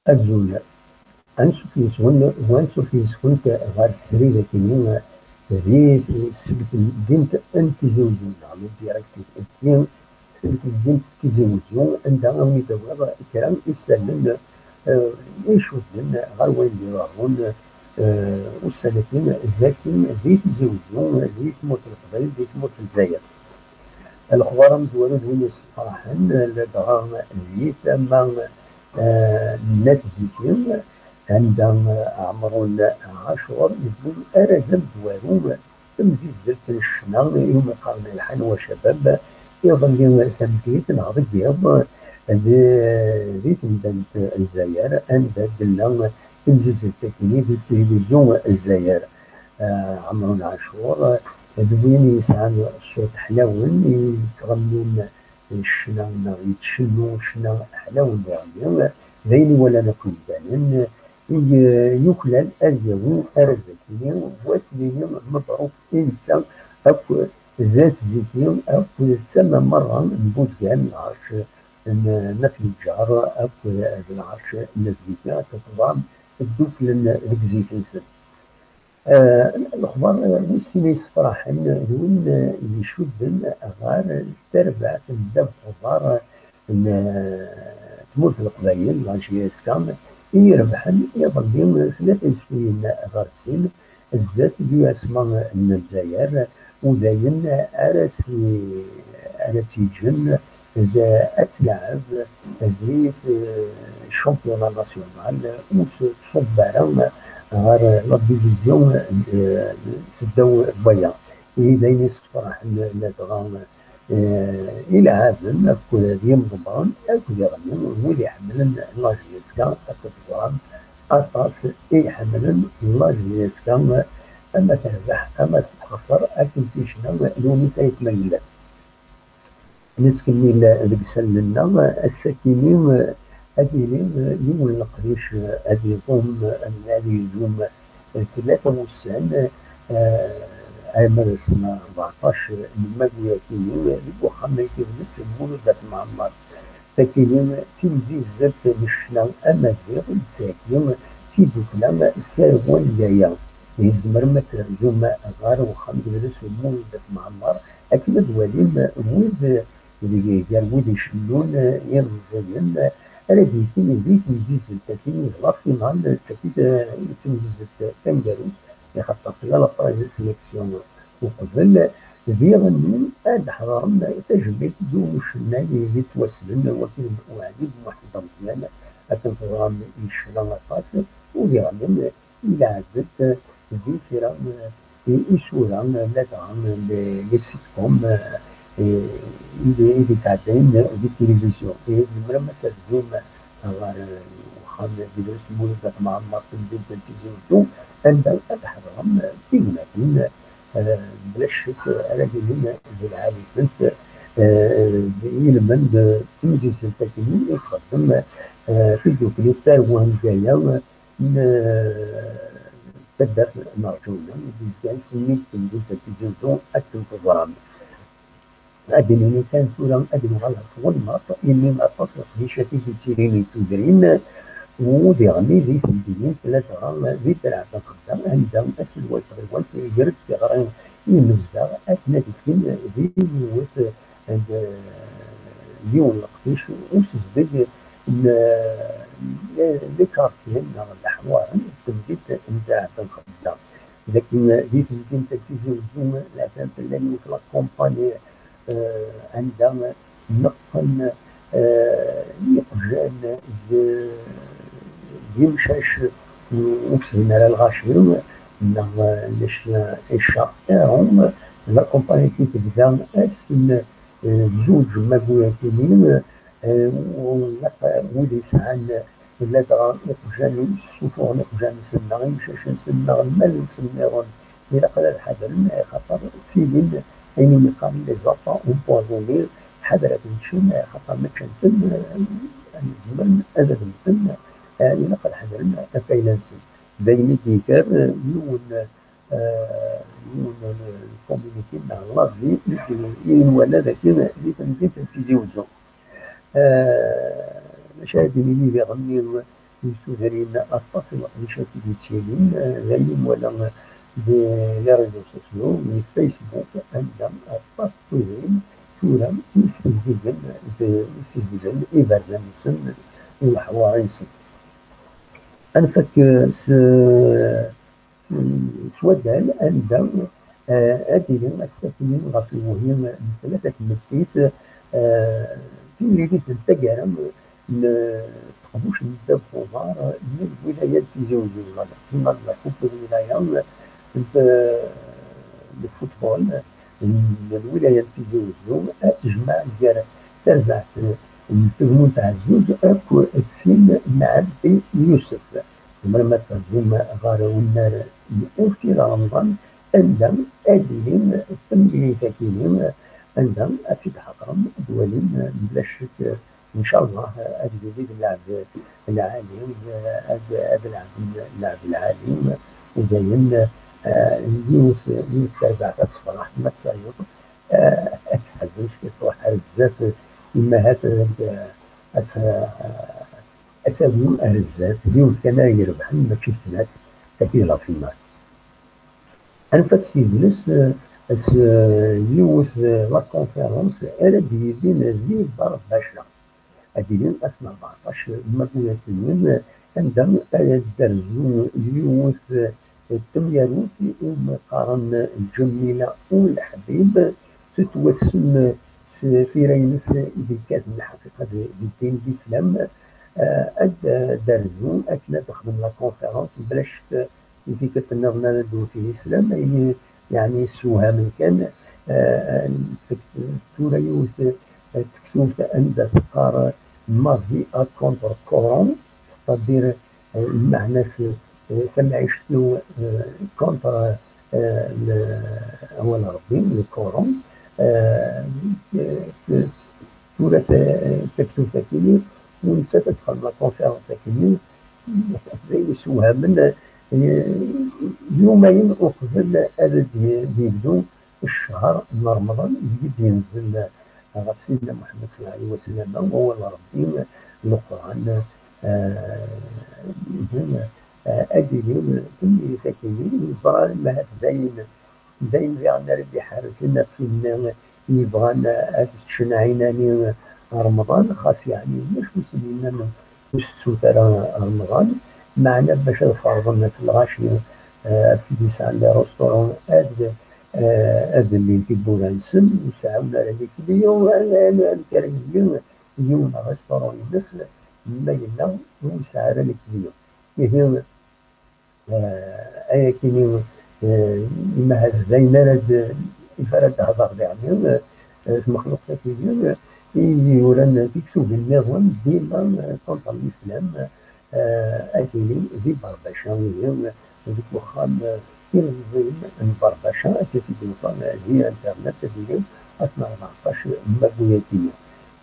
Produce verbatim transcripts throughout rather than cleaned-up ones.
Azul. Ansuf yes-wen, u ansuf yes-kent ɣer srid-agi-nni di tesbekdint n Tizi Uzzu, neɣ le direct di tesbekdint n Tizi Uzzu, anda awen-id-awiɣ kra n isallen, eh, icudden ɣer wayen d-iḍerrun, eh, ussan-agi dagi di Tizi Uzzu, di tmurt n Leqbayel, di tmurt n Lezzayer. Lexbar amezwaru d win yessefraḥen, ladɣa di tama, eh, n At Ziki, anda, eh, Ɛemrun Ɛacur yewwi arraz amezwaru, tamzizzelt n ccna iwumi qqaren Lḥan wa Cabab, iḍelli tameddit neɣ deg yiḍ, di, di temdint n Lezzayer, anda d-tella temzizzelt-agi di Tizi Uzzu Lezzayer. Eh, Ɛemrun Ɛacur, eh, d win yesɛan ṣṣut ḥlawen, yettɣennin ccna neɣ yettcennu ccna ḥlawen diɣenni, d ayen iwalan akk yemdanen, i, eh, yuklal ad yawi arraz-agi, u ad s-nini mebruk i netta akk d At Ziki akk d tama merra n Buzgan, lɛerc n, n At Leǧǧar akk d lɛerc n At Ziki, akken teẓram dduklen deg zzit-nsen. Eh, lexbar, eh, wis sin yessefraḥen d win, eh, icudden ɣer terbaɛt n ddabex uḍar n, eh, tmurt n Leqbayel, la J S K, i irebḥen iḍelli tlata yeswiyen ɣer sin, zdat l'U S M A n Lezzayer, u d ayen ara s-, ara tt-yeǧǧen d ad tleɛɛeb di, eh, championnat national, ur tettṣubb ara ɣer la division, eh, seddaw n waya. Ihi d ayen yessefraḥen ladɣa, eh, ilɛaben akked yimḍebbren akked iɣenni, wid iḥemmlen la J S K, akked teẓram aṭas i iḥemmlen la J S K, ama terbeḥ ama texser, akken ticna n Unis Ayt Mengellat. Nettkemmil deg isallen-nneɣ, ass-akini ad yili yiwen n leqdic ad iḍum, ad yezum tlata wussan, eh, arma d ass n rbeɛṭac n Maguyakini, deg uxxam n tidet n Mulud At Mɛemmer. Takini d timzizzelt n ccna amaziɣ i d-tettheggi tiddukla Tarwa n Gaya. Tzemrem ad terzum ɣer uxxam n tedrest n Mulud At Mɛemmer akken ad twalim wid deg, gar wid icennun, eh, ilemẓiyen, eh, ara d-yefkin di temzizzelt-agi, d la finale, d tagi, eh, d temzizzelt taneggarut, ixaṭer tella la phase de sélection uqbel, diɣenni ad d-ḥeḍren tajmilt d yiwen ucennay d yettwasnen, wagi d Uɛli Muḥend Ameẓyan, akken teẓram yecna aṭas, u diɣenni ilɛeb-d di kra n isura, ladɣa les sitcoms, eh, i d-, i d-yetɛeddayen di tilivizyu. Tzemrem ad terzum ɣer, eh, uxxam n tedrest n Mulud At Mɛemmer, temdint n Tizi Uzzu, anda ad tḥeḍrem tignatin, eh, bla ccek ara d-ilin d lɛali-nsent, eh, i lmend n temzizzelt-agi i txeddem, eh, tiddukli Tarwa n Gaya, n, eh, taddart n Rǧuna, i d-yezgan s mmi n temdint n Tizi Uzzu, akken teẓram. Ad d-nini kan tura ad nuɣal ɣer twennaḍt, imi aṭas n leqdicat i d-yettilin i tudrin, u diɣenni di temdinin, ladɣa di Draɛ Benxedda, anda aselway Tɣiwant iger-d tiɣri i yimezdaɣ akken ad fken di yiwet d yiwen n leqdic usezdeg n, n les quartiers neɣ leḥwaren n temdint n Draɛ Benxedda. Dakken di temdint n Tizi Uzzu, leɛtab tella yiwet la compagnie, eh, anda neqqen, eh, iqjan d, d imcac ur sɛin ara lɣaci, neɣ, eh, les chiens et chats errants. La compagnie-agi tebda ass n, eh, zuǧ Maguyakini, eh, u ilaq wid yesɛan ladɣa iqjan, yessufuɣen iqjan-nsen neɣ imcac-nsen neɣ lmal-nsen nniḍen, ilaq ad ḥadren, axaṭer ttilin ayen umi qqaren les enfants empoisonnés, ḥader ad ten-ččen, axaṭer ma ččan-ten, eh, zemren ad ad mmten, eh, ilaq ad ḥadren afayla-nsen. D ayen i d-yekker, eh, yiwen, eh, yiwen n communiqué neɣ l'avis i d-, i nwala dagi di temdint n Tizi Uzzu. Eh, maca ad d-nini diɣenni, yessudarin aṭas n leqdicat i d-yettilin, eh, d ayen i nwala di les réseaux sociaux, di Facebook, anda aṭas n tudrin tura i ssizdigen, i ssizdigen iberdan-nsen d leḥwari-nsen. Ad nfak s s waddal anda, eh, ad d-tili ass-agi ɣef lewhi n tlata tmeddit, eh, timlilit n taggara n teqbuct n ddabex uḍar n lwilaya n Tizi Uzzu, la, la Coupe de wilaya n, n football n lwilaya n Tizi Uzzu, ad tejmeɛ gar terbaɛt n Tegmunt Ɛezzuz akked sin n Ɛebdi Yusef. Tzemrem ad terzum ɣer unnar n Ufti Remḍan, anda ad ilin temlilit-agi, anda ad tt-id-ḥeḍrem, ad walim, mebla ccek, ncallah, ad yili d lɛeb lɛali, ad, ad lɛben lɛeb lɛali, u dayen, eh, yiwet, yiwet terbaɛt ad tefreḥ, ma d tayeḍ, eh, ad teḥzen ciṭuḥ ar zdat, imahat ad, ad, ad tawi ar zdat, d yiwet kan ara irebḥen, mačči d snat, tapi la finale. Anef ad s-yedles, eh, s, eh, yiwet, eh, la conférence ara d-yilin di Barbaca. Ad d-ilin ass n rbeɛṭac n Maguyaten, anda ara d-terzu yiwet, eh, temyarut i umi qqaren Ǧemila u Leḥbib, tettwassen s tira-ines i d-yekkaten lḥaqiqa di, di ddin n Lislam, eh, ad d-, d-terzu akken ad texdem la conférence, bla ccek, i tikkelt nniḍen ara d-tewwet Lislam, ayen yeɛni yessewhamen kan, eh, tek-, tura yiwet, eh, tektubt anda teqqar, eh, ma vie à contre Coran, c'est-à-dire, eh, lmeɛna-s, eh, tamɛict-iw, eh, contre, eh, le, awal Ṛebbi, le Coran, eh, eh, tura ta-, taktubt akini, u nettat ad txdem la conférence akini, d ayen yessewhamen, eh, yumayen uqbel ad d-, d-yebdu ccher n Remḍan, deg i d-yenzel ɣef Sidna Muḥemmed صلى الله عليه وسلم wawal n Ṛebbi, Leqran, eh, ihi, eh, ad d-tili temlilit akini, neẓra ahat d ayen, d ayen diɣen ara d-iḥerzen ɣef win yebɣan ad ččen ɛinani Remḍan, xas yeɛni ulac wi sen-yennan ur tettut ara Remḍan, meɛna bac ad ferḍen ɣef lɣaci, eh, ɣef wid yesɛan les restaurants, ad, eh, ad llin tiwwura-nsen, ur seɛɛun ara les clients, amek ara yili yiwen restaurant-ines ma yella ur yesɛi ara les clients. Ihi, eh, ayakini, eh, imahat d ayen ara d-, i ara d-hḍeṛ diɣen, eh, eh, tmexluqt-agi, eh, i yuran tiktubin nniḍen dima, eh, contre l'islam, eh, ad tili di Beṛbaca, ihi, eh, deg uxxam, eh, ilemẓiyen n Beṛbaca, akka i d-yufa, eh, di internet, ad yili ass n rbeɛṭac n Maguyaten.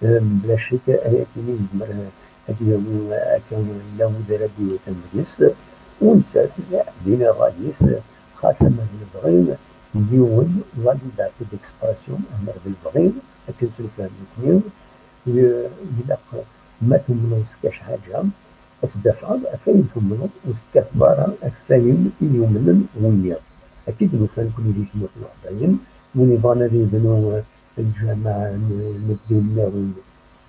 Eh, mebla ccek, ayakini yezmer, eh, ad d-yawi, eh, akka lawd ara d-yewten deg-s, u nettat, din iḍal-is, xas amer d lebɣi n yiwen, la liberté d'expression, amer d lebɣi, akken tt-nefhem nekni, i-, ilaq ma tumneḍ s kac ḥaǧa, ad tt-dafɛeḍ ɣef wayen tumneḍ, ur tekkateḍ ara ɣef wayen i yumnen wiyiḍ. Akka i d-nufa nekni di tmurt n Leqbayel, win yebɣan ad yebnu, eh, lǧameɛ n, n ddin nniḍen,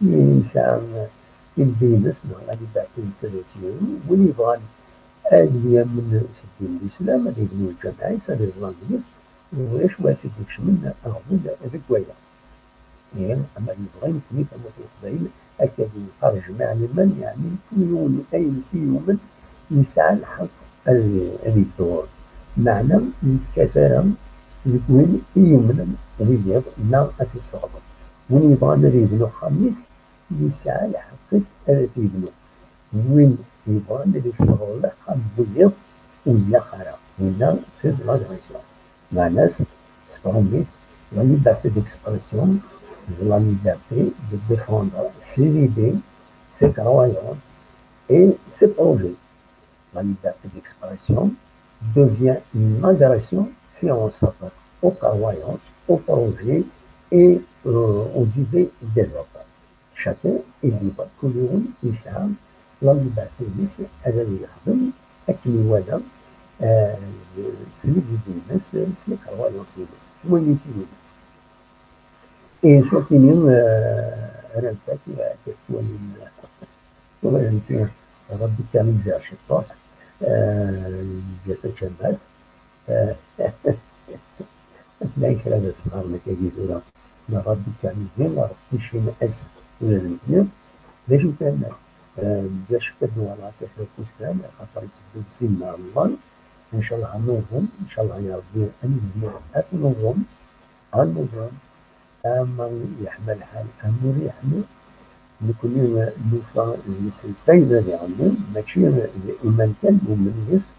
yesɛa, eh, ddin-ines, neɣ la liberté n tradition, win yebɣan ad yamen s ddin n Lislam, ad yebnu lǧameɛ-is, ad iẓẓan deg-s, ulac wa s-id-ikecmen aɣbel deg waya. Ihi, ama yebɣa nekni tamurt n Leqbayel, akka d-yeqqar jmiɛ liman, yeɛni kul yiwen ayen i yumen yesɛa lḥeqq ad, ad yeddu ɣur-s. Meɛna ur yekkat ara deg win i yumnen wiyiḍ neɣ ad t-isseɣḍen. Win yebɣan ad yebnu axxam-is, yesɛa lḥeqq-is ad t-yebnu. Win yebɣan ad yesseɣleq am wiyiḍ, ur ilaq ara. Winna, c'est de l'agression. Meɛna-s, s tṛumit, la liberté d'expression, c'est la liberté de défendre ses idées, ses croyances et ses projets. La liberté d'expression devient une agression si on s'attaque aux croyances, aux projets et, euh, aux idées des autres. Chacun est libre, kul yiwen yesɛa la liberté-ines ad yexdem akken iwala, eh, s les idées-ines, s les croyances-ines, s wayen i s-yehwan. Et surtout, eh, ara nfak, eh, tura, tura, Ṛebbi kan izdeɣ ciṭuḥ, eh, yeǧǧa tačamat, eh, ma kra d asɣar nekk agi tura, neɣ Ṛebbi kan izdeɣ, Ṛebbi cin ass ula d nekni. D acu kan, eh, d acu kan, nuɣal ɣer tlata n wussan, axaṭer itteddu-d Sidna Remḍan, ncallah ad nuẓum, ncallah ya Ṛebbi ad nezmer ad nuẓum, ad nuẓum. Ama yeḥma lḥal, ama ur yeḥmi, nekni nufa deg-s lfayda diɣen, mačči d iman kan, numen yes,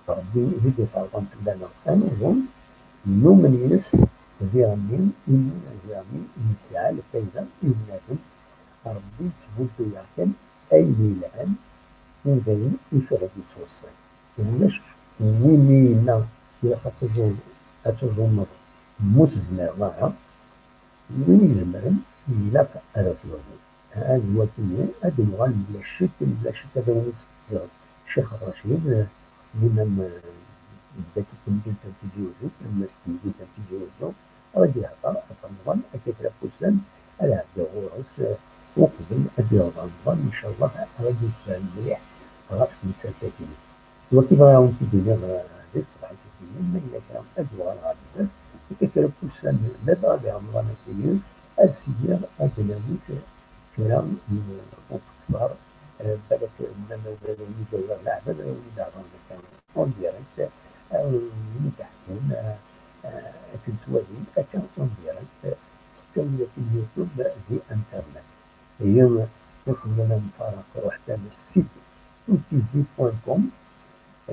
Ṛebbi i d-iferḍen fell-aneɣ anuẓum, numen yes diɣen, imi diɣen yesɛa lfayda i umnadem, Ṛebbi yettbuddu-yaɣ kan ayen yelhan, u d ayen i tura yettweṣṣi. Ulac win i yenna ilaq ad tuẓum-, ad tuẓumeḍ ma ur tezmireḍ ara, win izemren ilaq ad t-yuẓum. Ad wakken ad nuɣal mebla ccek, mebla ccek ad awen-isteqsiɣ Ccix Racid, d imam, eh, dagi temdint n Tizi Uzzu, ammas n temdint n Tizi Uzzu, ad d-ihder ɣef Remḍan, akka kra n wussan ad ɛeddiɣ ɣur-s, eh, uqbel ad d-iɣḍer Remḍan, ncallah ad d-yessefhem mliḥ ɣef temsalt-agi. Wagi bɣiɣ ad wen-t-id-iniɣ, eh, di tṣebḥit-agi, ma yella kra ad d-yuɣal ɣer zdat, akka kra n wussan, ladɣa di Remḍan-agi, ad sliɣ ad d-nawi kra n ukeffar, eh, balak nnan ad awen-id-awiɣ leɛbad, ad awen-id-heḍren akka en direct, awen-id-ḥkun, eh, eh, akken ttwalin akka en direct, s ttawil akken YouTube di internet. Ihi, ur xemmem ara mfaraq, ruḥ kan site tutizi point com,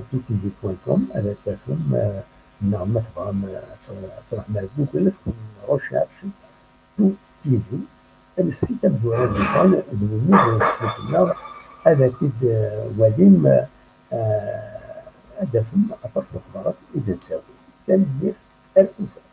tutizi point com, ad tafem, eh, neɣ ma tebɣam, eh, ad tru-, ad truḥem ar Google, ad txedmem recherche Tutizi, site amezwaru d win d site-nneɣ, ad t-id-walim, eh, ad tafem aṭas n lexbaṛ i d-nettawi. Tanemmirt, ar ufan.